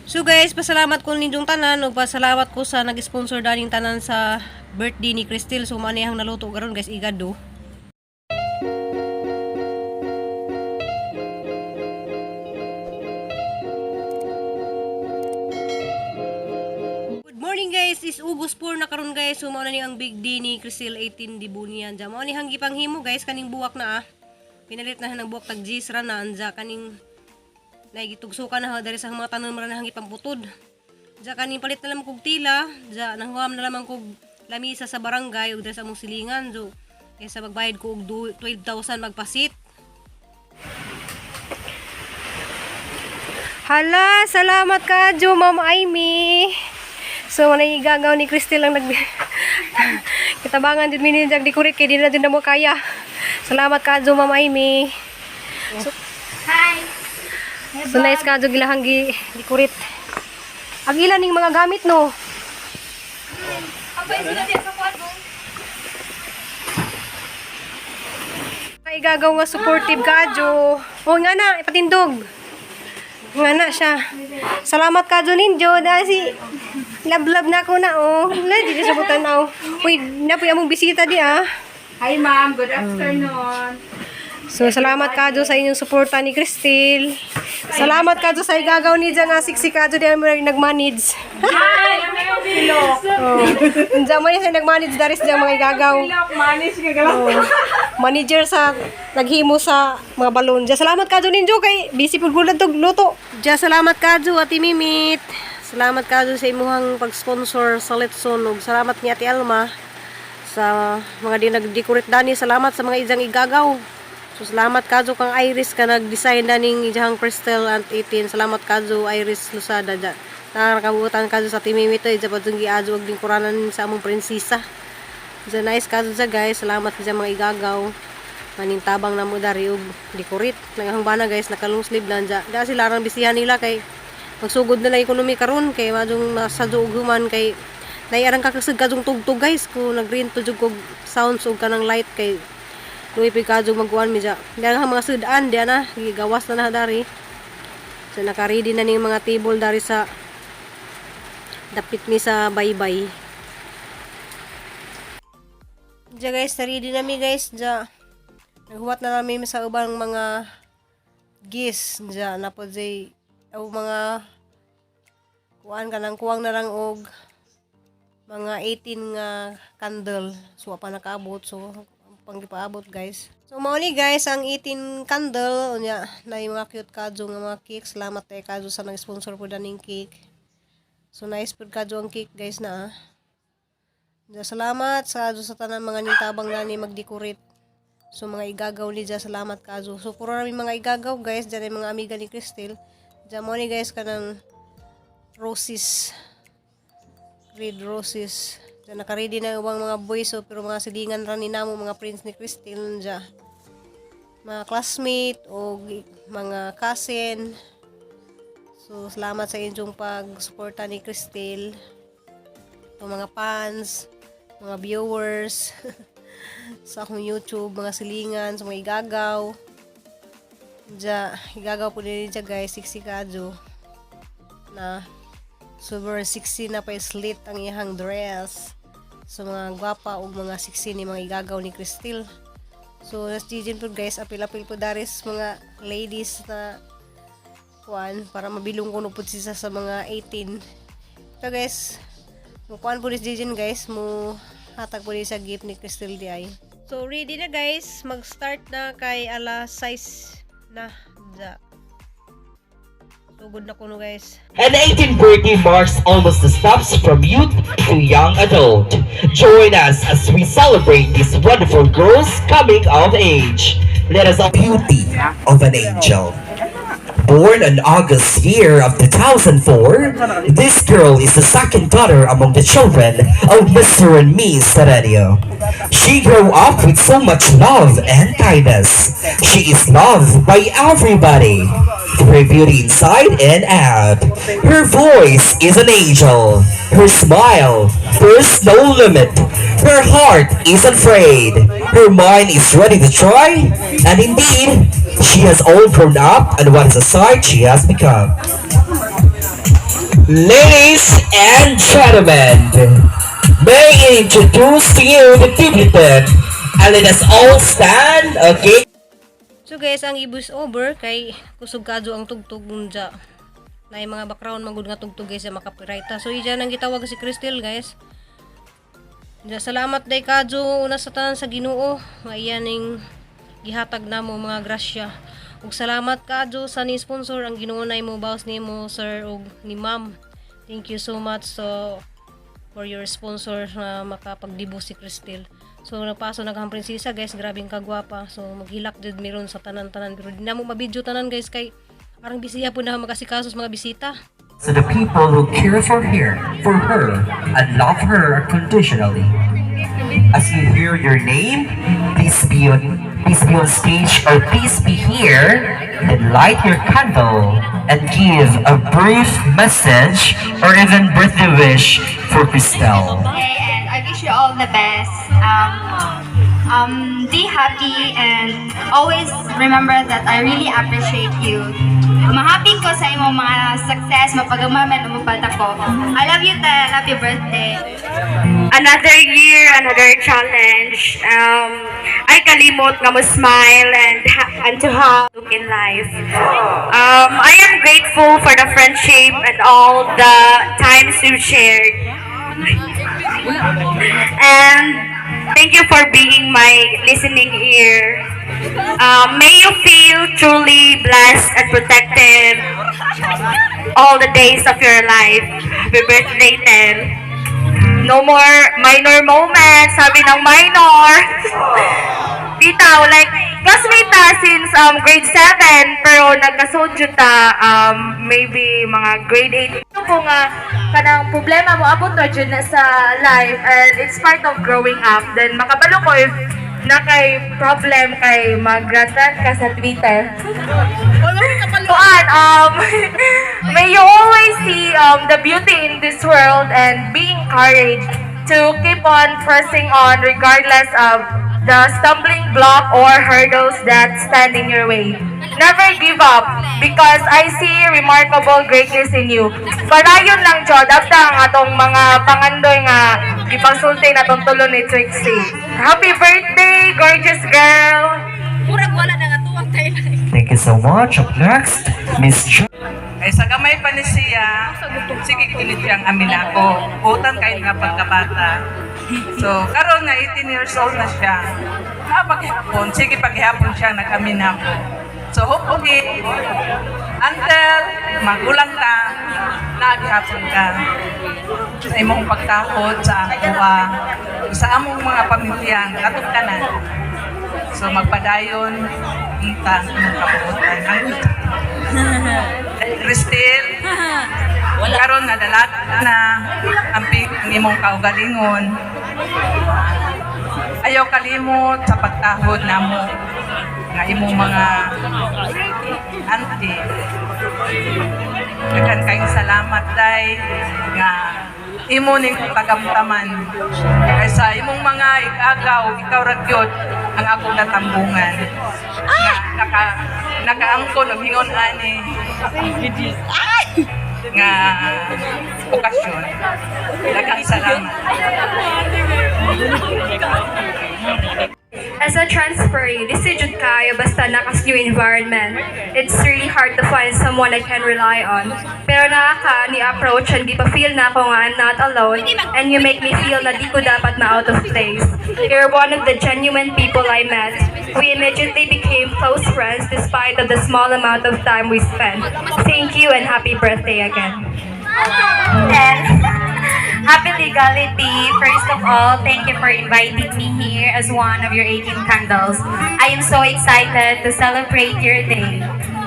So guys, pasalamat ko ninyong tanan ug pasalamat ko sa nag-sponsor daning tanan sa birthday ni Crystal. So manihang naluto karon guys, igado. Good morning guys, is August 4 na karon guys. So mao na ni ang big day ni Crystal 18 di Bunian. Diyan mao ni hang gipanghimo guys kaning buwak na ah. Pinalit na ng buwak tag G's ra na anja kaning naigitugsukan na ha diri sa mga tanom ra na hang ipamputod. Diya kaning palit na lamang kog tila, diya nanghuam na lamang kog lamisa sa barangay ug diri sa among silingan. So kaysa magbayad ko og 12,000 magpasit. Hala, salamat ka, Jo, Ma'am Amy. So, manay igagaw ni Crystal lang nag kitabangan din mini jag decorate kay di na din na mo kaya. Salamat ka, Jo, Ma'am Amy. Hi! So nice ka jo gilahang gi decorate. Ang ilan ning mga gamit no. Abay sila diyan sa kwarto. Ay gagaw nga supportive ka jo. Oh nga na ipatindog. Nga na siya. Salamat ka jo ninjo na si love na ko na oh. Wala di siya sabutan aw. Uy, napoy among bisita di ah. Hi ma'am, good afternoon. So salamat ka jo sa inyong suporta ni Cristel. Salamat ka jo sa igagaw ni Jan nga siksi ka jo di mo nag-manage. Hi, I'm Pilok. Oh. Unsa man siya nag-manage daris diyan mga igagaw. Pilok, manage ka galaw. Oh. Manager sa naghimo sa mga balon. Diya, salamat kadyo ninyo kay busy pud gud tog luto. Diya, salamat kadyo Ate Mimit. Salamat kadyo sa imuhang pag-sponsor sa Letson ug salamat ni Ate Alma sa mga di nag-decorate dani. Salamat sa mga ijang igagaw. So salamat kadyo kang Iris ka nag-design daning ijang crystal at 18. Salamat kadyo Iris Lusada diya. Nakakabutan kadyo sa Ate Mimit ija pa jud giadyo og lingkuranan sa among prinsesa. Diyan nice kaso sa guys. Salamat sa mga igagaw. Manintabang na mo dari og decorate. Nangahang bana guys, naka long sleeve lang dyan. Da sila rang bisihan nila kay magsugod na lang ekonomi karon kay majong masadyo og human kay naiarang kakasig kadjong tugtog guys kung nag-rent to jud kog sounds og kanang light kay luwi pig kadjong magkuan mi dya. Diyan ang mga sudan diyan na gigawas na na dari. So naka-ready na ning mga table dari sa dapit mi sa baybay. Diya guys, ready na mi guys. Diya. Naghuwat na namin sa ubang mga gis. Diya, na po jay, o mga kuan ka nang kuwang na lang og mga 18 nga candle. So, wa pa nakaabot. So, panggipaabot guys. So, mao ni guys, ang 18 candle. Unya, na yung mga cute kadyo nga mga cake. Salamat kay kadyo sa nag-sponsor po daning cake. So, nice po kadyo ang cake guys na ah. Diya, salamat sa sa tanan mga nintabang nani mag-decorate. So mga igagaw ni Diya, salamat kazo. So puro rami mga igagaw guys, diyan ay mga amiga ni Cristel. Diya mo ni guys kanang roses. Red roses. Diya naka-ready na ubang mga boys so pero mga silingan ra ni namo mga prince ni Cristel diya. Mga classmate o mga cousin. So salamat sa inyong pag-suporta ni Cristel. To mga fans, mga viewers sa akong YouTube, mga silingan, sa mga igagaw. Diya, igagaw po din siya guys, sexy kadyo. Na super sexy na pa slit ang iyang dress. So mga gwapa ug mga sexy ni mga igagaw ni Cristel. So nas Gigi po guys, apil-apil po daris mga ladies na kuan para mabilong kuno pud siya sa mga 18. So guys, mukuan po ni Jijin guys, mo hatag po ni sa gift ni Crystal di ay. So ready na guys, mag-start na kay alas 6 na. Ja. Sugod na kuno guys. And 18th birthday marks almost the steps from youth to young adult. Join us as we celebrate these wonderful girls coming of age. Let us all beauty of an angel. Born in August year of 2004, this girl is the second daughter among the children of Mr. and Miss Serenio. She grew up with so much love and kindness. She is loved by everybody. Her beauty inside and out. Her voice is an angel. Her smile, there's no limit. Her heart is afraid. Her mind is ready to try. And indeed, she has all grown up and what is a sight she has become. Ladies and gentlemen, may I introduce to you the debutante. And let us all stand, okay? So guys, ang i-voice over kay kusog kadyo ang tugtog unja. Na yung mga background magud nga tugtog, guys, sa maka-copyright ta. So iya nang gitawag si Crystal, guys. Ja, salamat day kadyo una sa tanan sa Ginoo nga iya ning gihatag namo mga grasya. Ug salamat kadyo sa ni sponsor, ang Ginoo nay mo bawas nimo, sir, ug ni ma'am. Thank you so much so for your sponsor na makapagdibo si Crystal. So napaso nag ang prinsesa, guys, grabing kagwapa. So maghilak jud miron sa tanan-tanan pero di na mo mabidyo tanan, guys, kay arang bisiya po na makasikaso sa mga bisita. To the people who care for her, and love her unconditionally. As you hear your name, please be on stage or please be here and light your candle and give a brief message or even birthday wish for Christelle. Okay, and I wish you all the best. Be happy and always remember that I really appreciate you. Mahappy ko sa imong mga success, mapagamay man umubad ako. I love you, Tel. Happy birthday. Another year, another challenge. Ay kalimot nga mo smile and to have look in life. I am grateful for the friendship and all the times we've shared. And thank you for being my listening ear. May you feel truly blessed and protected all the days of your life. Happy birthday, Tel. No more minor moments, sabi ng minor. Bitaw, like, classmate ta since grade 7, pero nagkasod jud ta maybe mga grade 8. Ito po nga, kanang problema mo, abot na jud na sa life and it's part of growing up. Then makabalo ko if na kay problem kay magratan ka sa Twitter. Kuan, may you always see the beauty in this world and be encouraged to keep on pressing on regardless of the stumbling block or hurdles that stand in your way. Never give up because I see remarkable greatness in you. Padayon lang jud after ang atong mga pangandoy nga gipangsulti natong tulo ni Trixie. Happy birthday, gorgeous girl! Murag wala na nga tuwang tayo. Thank you so much. Up next, Miss Jo. Kay sa gamay pa ni siya, sige kilit siyang amin ako. Utan kayo nga pagkabata. So, karon nga 18 years old na siya. Napaghapon, sige paghapon siya nag-amin ako. So, hopefully, until magulang ka, naghapon ka sa imong pagtahod sa akuha, sa among mga pamilya, katong tanan. So, magpadayon, unta ang imong kabuotan. Ang Cristel, karon nga dalaga na ang imong kaugalingon. Ayaw kalimot sa pagtahod namo nga imong mga auntie. Daghan kayong salamat, day, nga imo ning pagamtaman. Kay sa imong mga igagaw, ikaw ra gyud ang akong natambungan. Nga nakaangkon og hingon ani nga okasyon. Daghang salamat. As a transferee, this jud kayo basta nakas new environment. It's really hard to find someone I can rely on. Pero naa ka ni approach and di pa feel na ako nga I'm not alone and you make me feel na di ko dapat ma out of place. You're one of the genuine people I met. We immediately became close friends despite of the small amount of time we spent. Thank you and happy birthday again. Then, happy legality. First of all, thank you for inviting me here as one of your 18 candles. I am so excited to celebrate your day.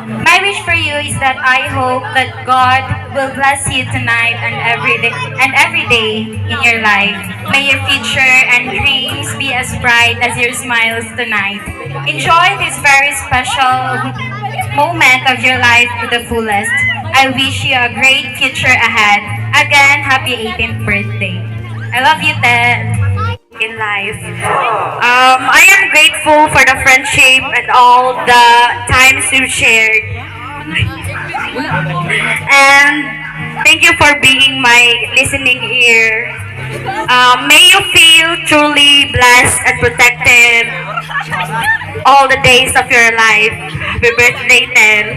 My wish for you is that I hope that God will bless you tonight and every day in your life. May your future and dreams be as bright as your smiles tonight. Enjoy this very special moment of your life to the fullest. I wish you a great future ahead. Again, happy 18th birthday. I love you, Ted. In life. I am grateful for the friendship and all the times we've shared. And thank you for for being my listening ear. May you feel truly blessed and protected all the days of your life. Happy birthday, Tel.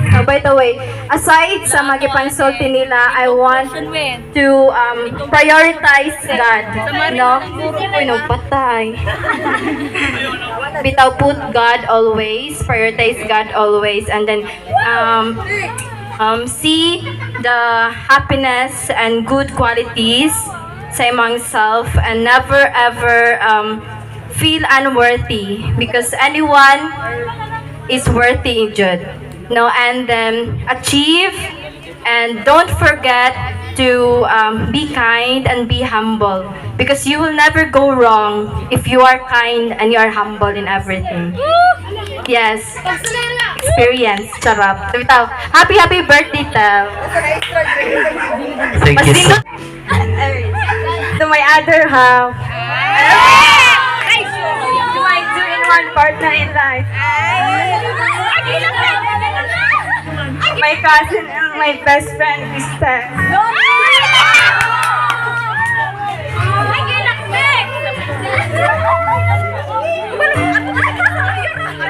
Oh, by the way, aside sa mga gipansulti nila, I want to prioritize God. No? Uy, no, patay. Bitaw, put God always, prioritize God always, and then see the happiness and good qualities sa imong self and never ever feel unworthy because anyone is worthy jud. No, and then achieve and don't forget to be kind and be humble because you will never go wrong if you are kind and you are humble in everything. Yes. Experience. Charap. Bitaw. Happy, happy birthday, Tel. Thank you so To my other half. To my two-in-one partner in life. My cousin and my best friend, Krista.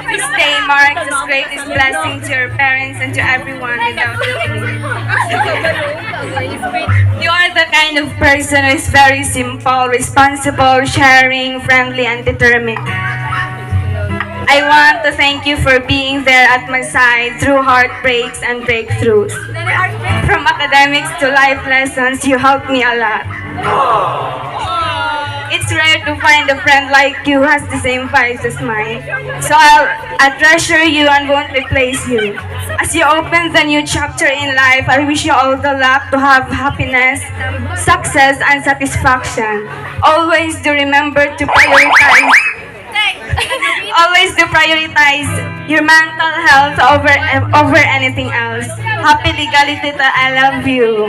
This day marks the greatest blessing to your parents and to everyone without you. You are the kind of person who is very simple, responsible, sharing, friendly, and determined. I want to thank you for being there at my side through heartbreaks and breakthroughs. From academics to life lessons, you helped me a lot. It's rare to find a friend like you who has the same vibes as mine. So I treasure you and won't replace you. As you open the new chapter in life, I wish you all the luck to have happiness, success, and satisfaction. Always do remember to prioritize. Always do prioritize your mental health over anything else. Happy legality, I love you.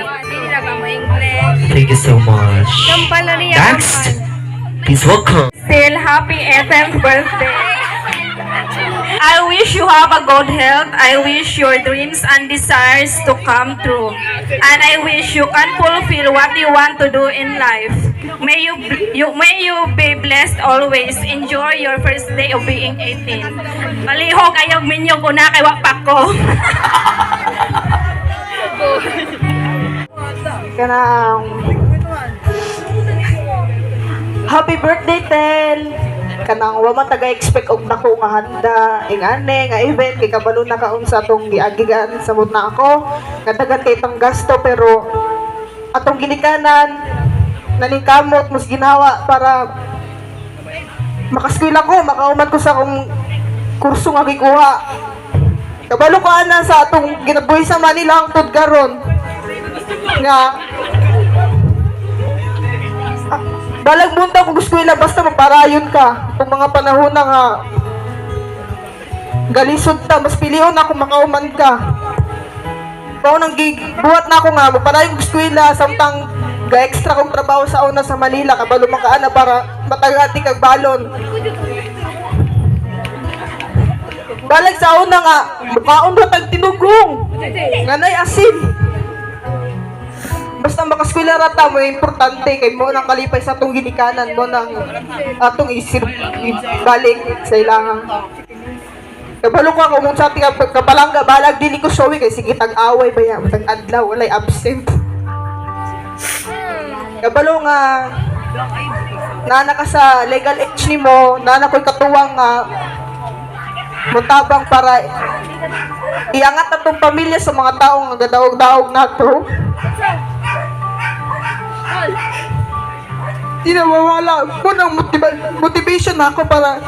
Thank you so much. Kampal na niya, Next, please welcome. Still happy 18th birthday. I wish you have a good health. I wish your dreams and desires to come true. And I wish you can fulfill what you want to do in life. May you be blessed always. Enjoy your first day of being 18. Palihog ayaw minyo ko na kay wa pa ko. Kanang happy birthday, Tel! Kanang wa man taga-expect og dako nga handa, ingani nga event kay kabalo na kaon sa atong giagigan samot na ako. Nga daghan kay tang gasto pero atong ginikanan naningkamot mas ginawa para makaskwela ko, makauman ko sa akong kurso nga gikuha. Kabalo ko ana sa atong ginabuhi sa Manila ang tud karon nga ah, balag munta kung eskwela basta magparayon ka kung mga panahon na nga galisod ta, mas pilion na kung makauman ka. Mao nang buhat na ako nga magparayon kog eskwela samtang ga extra kong trabaho sa una sa Manila, kabalo man ka ana para matagati kag balon. Balag sa una nga mukaon ra tag tinugong nga nay asin. Basta makaskwela ra ta mo, importante kay mo nang kalipay sa atong ginikanan mo nang atong isir balik sa ilaha. Kabalo ko ako kung sa ating kapalangga, balag dili ko showy kay sige tag-away ba ya, tag adlaw walay absent. Kabalo nga nana ka sa legal age nimo, nana ko'y katuwang nga mutabang para iangat atong pamilya sa mga taong nga gadaog-daog nato. Di na mawala mo ng motivation na ako para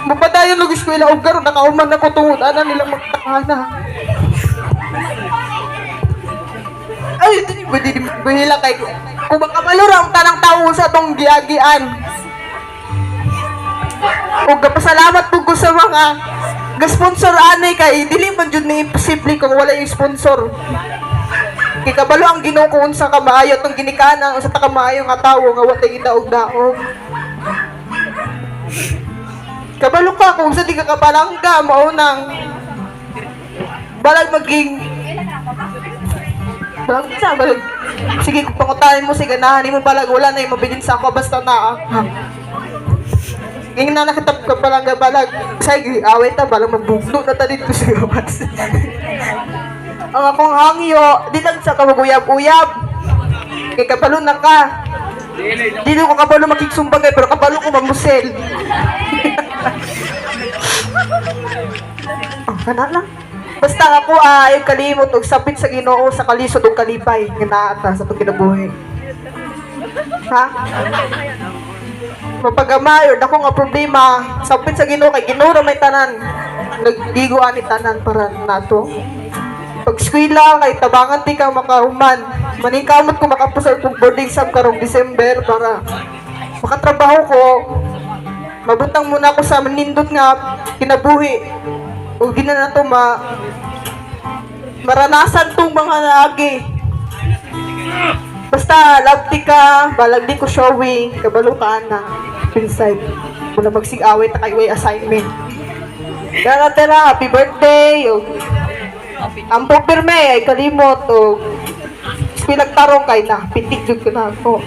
mapadayon og eskwela og karon nakauman ako tungod ana nilang magtahana. Ay, di pwede di buhila kay kung makabalo ra ang tanang tawo sa atong giagian. Ug gapasalamat pud ko sa mga ga-sponsor ani kay dili man jud ni imposible kung wala yung sponsor. Kay kabalo ang Ginoo kung unsa ka maayo atong ginikanan, unsa ta ka maayo nga tawo nga wa tay gidaog-daog. Kabalo ka kung sa di ka kapalangga mao nang balag maging Balag sa balag. Sige, kung pangutanin mo, sige, ganahan mo balag, wala na yung mabilin sa ako, basta na ah. Ngayon na nakita ka palang balag. Sige, away ta, balag magbugno na ta dito sa gawas. Ang akong hangyo, di lang sa kamaguyab-uyab. Kay kabalo na ka. Di ko kabalo makiksumbagay, pero kabalo ko mamusel. Oh, kana lang. Basta ako ay kalimot og sapit sa Ginoo sa kalisod ug kalipay nga naa ta sa atong kinabuhi. Ha? Mapagamay or dako nga problema, sapit sa Ginoo kay Ginoo ra may tanan. Nagdigo ani tanan para nato. Pag eskwela kay tabangan ti ka makahuman. Maningkamot ko makapasar kog boarding exam karong December para makatrabaho ko. Mabutang muna ako sa manindot nga kinabuhi. Ug di na nato maranasan tong mga naagi. Basta love ti ka, balag di ko showing, kabalo ka na. Inside. Wala magsigaway ta kay way assignment. Tara tara, happy birthday. Ug ampo pirme ay kalimot og pinagtarong kay na pitik jud ko na ako.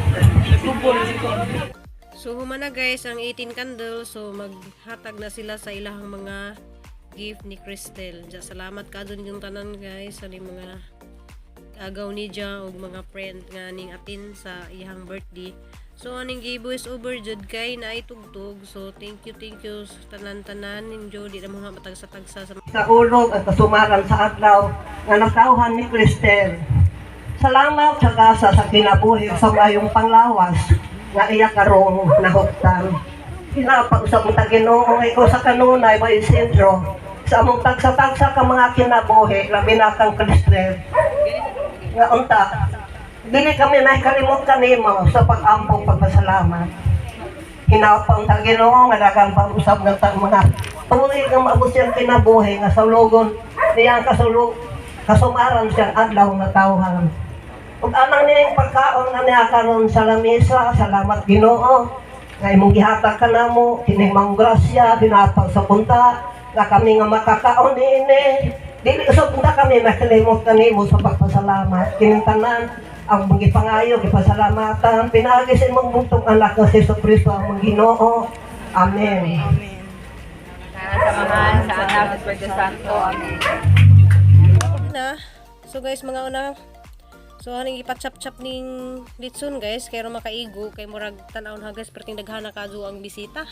So human na guys ang 18 candles, so maghatag na sila sa ilahang mga gift ni Cristel. Ja, salamat ka dun yung tanan guys sa ning mga agaw ni ja og mga friend nga ning atin sa iyang birthday. So aning giveaways over jud kay naay tugtog. So thank you sa tanan-tanan ninyo, di na mga matagsa-tagsa sa Sa ulog at kasumaran sa adlaw nga natawhan ni Cristel. Salamat sa gasa sa kinabuhi sa mayong panglawas nga iya karong nahuktan. Pinapag-usap mo ta Ginoo nga ikaw sa kanunay may sentro sa among tagsa-tagsa ka mga kinabuhi, labi na kang Cristel. Nga unta, dili kami nahikalimot kanimo sa pag-ampong pagpasalamat. Hinapang ta Ginoo nga daghang pag-usab ng tang mga tuig nga maabot siyang kinabuhi nga saulugon niya ang kasulog kasumaran siyang adlaw nga tawhan. Ug anang niyang pagkaon nga niya karon sa lamesa, salamat Ginoo nga imong gihatag kanamo kining maong grasya hinapang sa punta nga kami nga makakaon niini. Dili usab unta kami makalimot kanimo sa pagpasalamat. Kining tanan ang mga gipangayo, gipasalamatan, pinaagi sa imong bugtong anak nga si Jesu Cristo ang mga Ginoo. Amen. Sa Anak, Espiritu Santo. Amen. Na. So guys, mga una. So aning ipachap-chap ning litson guys kay ro makaigo kay murag tan-awon ha guys, perting daghana kadto ang bisita.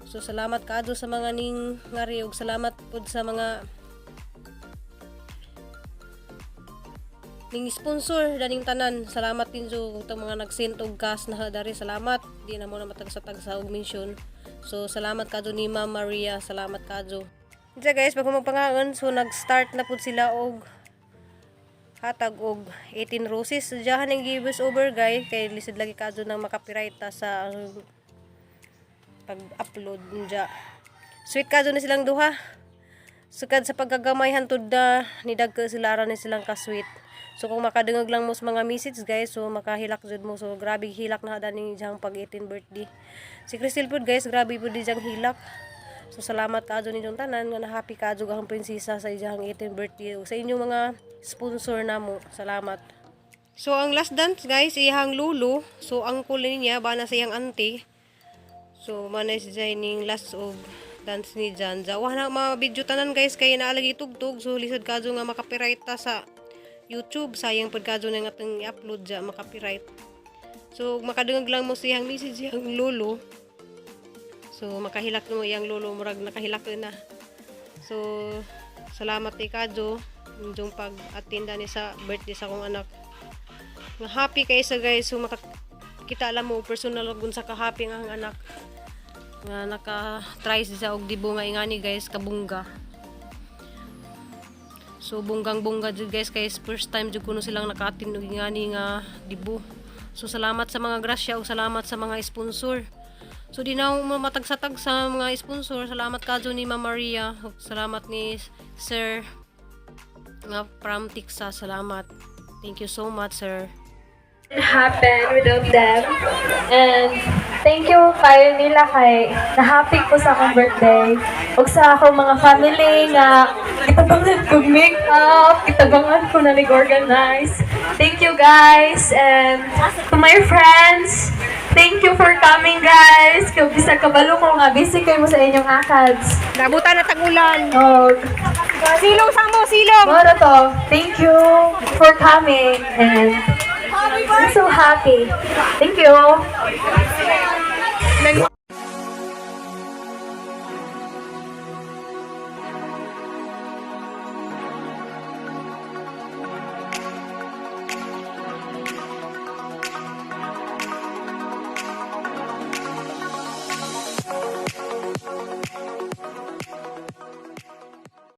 So salamat kaadto sa mga ning ngari ug salamat pud sa mga ning sponsor daning tanan. Salamat din so itong mga nag-send og cash na dari, salamat. Di na mo na matagsa-tagsa og mention. So salamat kadto ni Ma'am Maria, salamat kadto. Diya guys, bago magpangaon, so nag-start na pud sila og hatag og 18 roses. So diyahan ang give us over guys kay lisod lagi kadto nang makapiright ta sa pag-upload niya. Sweet kadto na silang duha. Sukad sa pagkagamay hantud na nidagko sila ra ni silang ka-sweet. So kung makadungog lang mo sa mga message guys, so makahilak jud mo. So grabe hilak na dani diyang pag 18 birthday. Si Cristel pud guys, grabe pud di diyang hilak. So salamat kaadto ninyong tanan nga na happy kaadto ang prinsesa sa iyang 18 birthday. Ug sa inyong mga sponsor namo, salamat. So ang last dance guys, iyang lulo. So ang kulin niya bana sa iyang auntie. So manay si Jai ning last og dance ni Jan. Wa na ma-video tanan guys kay naalagi tugtog. So lisod kadto nga makapiright ta sa YouTube. Sayang pud kadto na nga atong i-upload ja makapiright. So makadungog lang mo siyang message iyang lolo. So makahilak mo iyang lolo, murag nakahilak na. So salamat ni kadto inyong pag-attenda ni sa birthday sa akong anak. Nga happy kay sa guys, so makakita alam mo personal ug unsa ka happy ang anak nga naka-try siya og dibo nga ingani guys kabungga. So bunggang bungga jud guys kay first time jud kuno silang naka-attend og ingani nga dibo. So salamat sa mga grasya ug salamat sa mga sponsor. So di na ako matagsa-tag sa mga sponsor. Salamat kadto ni Ma'am Maria. Ug salamat ni Sir nga from Texas. Salamat. Thank you so much, sir. Happen without them. And Thank you kayo nila kay na-happy ko sa akong birthday. Ug sa akong mga family nga gitabangan ko makeup, gitabangan ko na nag-organize. Thank you, guys, and to my friends. Thank you for coming, guys. Kung bisag kabalo ko nga busy kayo mo sa inyong acads. Nabutan na tag-ulan. Og Silong sa mo, silong. Moro to. Thank you for coming and I'm so happy. Thank you.